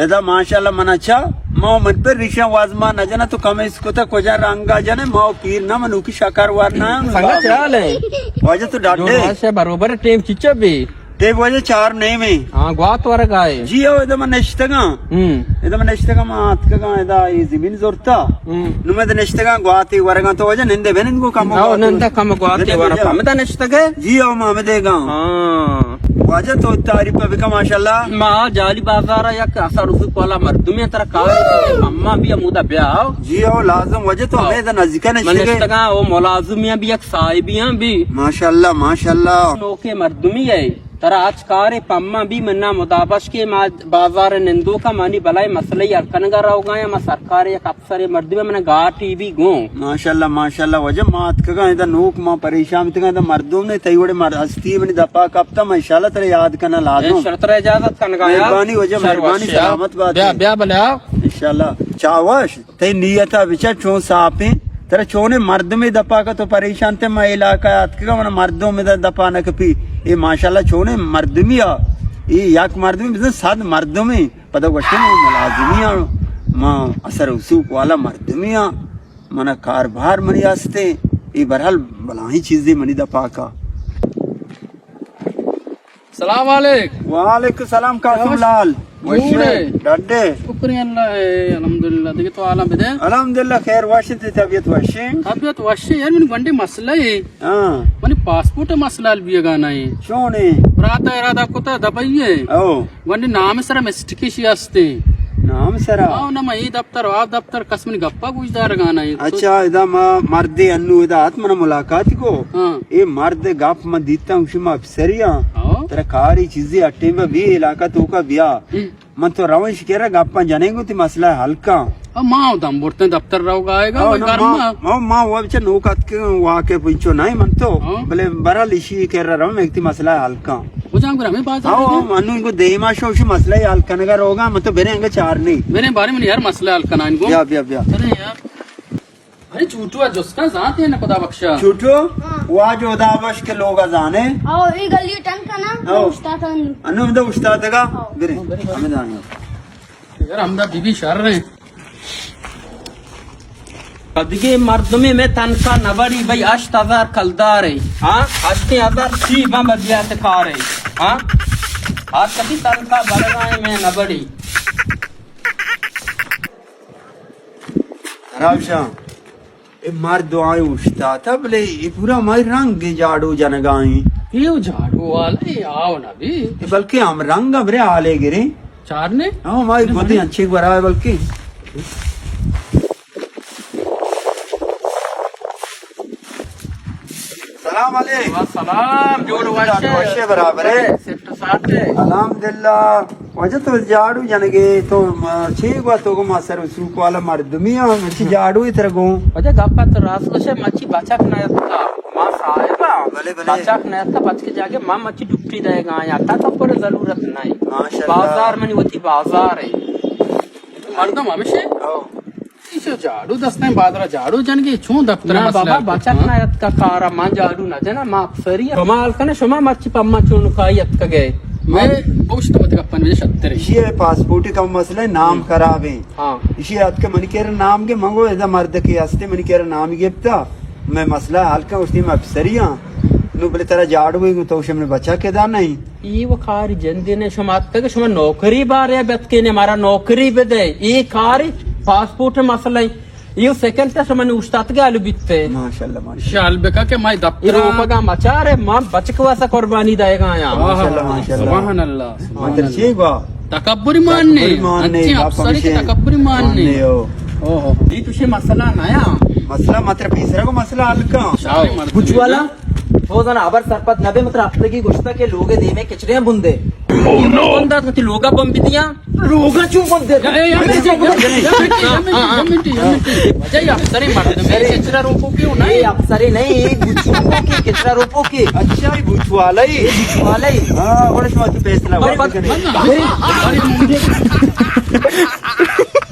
ادا ماشاءاللہ من اچھا، ما من پر ریشاں واز ما نہ جنا، تو کم اس کو تا کجا رنگا جنے، ما پیر نہ منو کی شکر ورنا۔ سنگت چے حال ہے؟ واجہ تو ڈاڈے۔ ماشاء بروبر ٹیم چچا بھی۔ ٹیم واجہ چار نیمے۔ ہاں، گوات ورگا ہے۔ جی او، ادا من نشتگاں۔ ہم۔ ادا من نشتگاں، ما آتکگاں، ادا یہ زمین زورتا۔ ہم۔ نو میں نشتگاں، گواتے ورگاں تو واجہ نندے بنند کو کم او، گواتے۔ نندا کم گواتے ورگا۔ ہمدا نشتگے؟ جی او، ما ہمدے گاں۔ ہاں۔ واجہ تو تعریف بکا ماشاءاللہ۔ ما جالی بازار یک اثر رسوخ والا مردمی ترا کار، اما بھی ہمودا بیا۔ جی او، لازم واجہ تو ہمیں دا نزدیکا نشتگے۔ من نشتگاں، او ملازمیاں بھی یک صاحبیاں بھی۔ ماشاءاللہ، ماشاءاللہ۔ نوکے مردمی ہے۔ ترا اچ کارے پما بھی منا مدابش کے ما بازار نندوکا منی بلائے مسئلہ حل کنگا روگا یا ما سرکار یک افسر مردمی منا گاٹی بھی گوں۔ ماشاءاللہ، ماشاءاللہ، واجہ ما اتکگاں ادا نوک ما پریشان بیتگاں ادا مردم نے تئی وڑے مر-، ہستی منی دپا کپتا، ما انشاءاللہ ترا یاد کنا لازم۔ انشاءاللہ ترا اجازت کنگا یا۔ مہربانی واجہ، شر مہربانی، وشیا۔ سلامت بات۔ بیا، بیا بلے آ۔ انشاءاللہ۔ چاوش، تئی نیتا بچا چون صاف ہیں۔ ترا چونے مردمے دپا کا تو پریشان تے، ما علاقہ اتکگا من مردم دا دپا نہ کپی۔ اے ماشاءاللہ چونے مردمی آ۔ اے یک مردمی بزن صد مردمی۔ پدا گوشتے ما ملازمی آ، ما اثر رسوخ والا مردمی آ، منا کاربار منی ہستے، اے برحال بلاہیں چیزے منی دپا کا۔ سلام علیک۔ وعلیکم سلام قاسم لال۔ وشے؟ ڈڈے؟ شکر اللہ ہے، الحمدللہ۔ دیگہ تو حالاں بدے۔ الحمدللہ خیر، وش انت، طبیعت وشے؟ طبیعت وشے یار، من گونڈے مسئلہ ہے۔ ہاں۔ منی پاسپورٹ مسئلہ حل بیگا نہیں۔ چونے؟ برات ارادہ کتا دبئی ہے۔ او۔ گونڈے نام سرا مسٹکے شی ہستے۔ نام سرا؟ آو، نہ من اے دفتر، آ دفتر، کس منی گپا گوش دارگا نہ۔ اچھا، ادا ما مردے انو ادا ات من ملاقات کو۔ ہاں۔ اے مرد گپ من دیتا ہوں شما افسری ہاں۔ آو۔ ترا کاری چیزی اٹے میں بھی علاقہ تو کا بیا۔ ہم۔ من تو روش کرا گپا جنے گو تی مسئلہ حل کا۔ او ما او دم برتیں دفتر روگا آئے گا، او، وہی نہ، گرم ما، آ۔ ما، ما وہ بچہ نوک اتکے واقع پنچو نہیں من تو، ہاں۔ بلے برحال اشی کرا رو میں ایک تی مسئلہ حل کا۔ وہ جان گرا ہمیں بازار ہاں، میں۔ ہاں، انو انگو دیما شو اشی مسئلہ حل کنگا روگا، من تو بنے انگا چار نہیں۔ بنے بارے من یار مسئلہ حل کنا انگو۔ بیا، بیا، بیا۔ ارے یار۔ ارے چوٹو جسکا زانتے ہیں نا خدا بخشا۔ چوٹو، ہاں۔ واجہ خدا بخش کے لوگا زانے۔ او، ای گلی ٹن کنا، او۔ استاد ان۔ انو ہمدا استاد دگا۔ او۔ برے، ہمیں زانے۔ یار، ہمدا بی بی شر ہیں۔ پدگے مردمے میں تنخواہ نہ بڑی بھئی، ہشت ہزار کلدار ہے۔ ہاں، ہشت ہزار سی بم بدیات کار ہے۔ ہاں، ہر کسی تنخواہ بڑھائے میں نہ بڑی۔ خراب شاہ۔ اے مرد آئیں اوشتاتا، بلے اے پورا مائی رنگ جاڑو جنگائیں۔ اے او جاڑو والے آو نہ بی۔ اے بلکہ ہم رنگ ہمرے آلے گریں۔ چار نے؟ ہاں، مائی گوتی انچے گورا ہے بلکہ۔ سلام علیکم۔ سلام، جوڑ وش ئے؟ وش ئے برابر ئے؟ سٹ ساٹ ئے؟ الحمدللہ۔ واجہ تو جاڑو جنگے تو، م-، چے گوا تو گو ما سر سوک والا مردمی ہاں، مرچی جاڑو ہی تر گو۔ واجہ گپا تو راست گوشے، مرچی بچک نہ اتکا، ما صاحب ہاں۔ بلے، بلے۔ بچک نہ اتکا، بچک جاگے ما مرچی ڈیوٹی دے گا یا تا تو پر ضرورت نہیں۔ ماشاءاللہ۔ بازار منی وتی بازار ہے۔ مردم ہمیشہ؟ او۔ ایشو جاڑو دستیں بادرا جاڑو جنگے چون دفتر نہ مسئلہ بابا، حل بچک کتنا؟ نہ اتکا کارا، ما جاڑو نہ جنا، ما افسری۔ شما حل کنے، شما مرچی پما چون کائی اتکگے۔ میں پوشت مت گپن میں شتر۔ ایشی پاسپورٹ کم مسئلہ ہے، نام خراب ہے۔ ہاں۔ ایشی اتکے منی کر نام گے، منگو ادا مرد کے ہستے، منی کر نام گپتا، میں مسئلہ حل کن، اس میں افسری ہاں۔ نو بلے ترا جاڑو ہے، تو شمن بچا کے دا نہیں۔ ای و کاری جندے نے، شما اتکگ، شما نوکری بارے بتکینے، مارا نوکری بدے۔ ای کاری پاسپورٹ مسئلہ ہے۔ ایو سیکنڈ تا شما نے اوشتاتگے آلو بیتے۔ ماشاءاللہ، ماشاءاللہ۔ شال بکا کہ مائی دفتر ای روپگا مچارے، ما بچک واسا قربانی دائے گا یا۔ ماشاءاللہ، ماشاءاللہ۔ سبحان اللہ، سبحان مطلب اللہ۔ چی گوا؟ تکبری مان نے۔ تکبری مان نے، انچی باپ افسری ہمیشہ کہ تکبری مان مان نے۔ نے، او۔ او، او۔ ای تو شی مسئلہ نیا۔ مسئلہ مطلب پیسرا کو مسئلہ حل کا۔ شال مردم بچوالا۔ تو زاناں ہبر سرپد نہ بے، مطلب ہفتگی گوشتا کہ لوگ دیمے کچرے بندے۔ Oh no! بندات کتی لوگا بم بیتیاں۔ لوگا چون بندے؟ یا، یا، یا، منٹی، یا، منٹی، یا، منٹی، یا، منٹی۔ جائی افسرے مردم، افسرے۔ کچرا روپو کے ہو نا؟ اے افسرے نہیں، اے بچو کے، کچرا روپو کے۔ اچھا، اے بچو والا ہی۔ اے بچو والا ہی۔ ہاں، بڑے شما تو فیصلہ ہوا بس، بس، کرے۔ بس، بس۔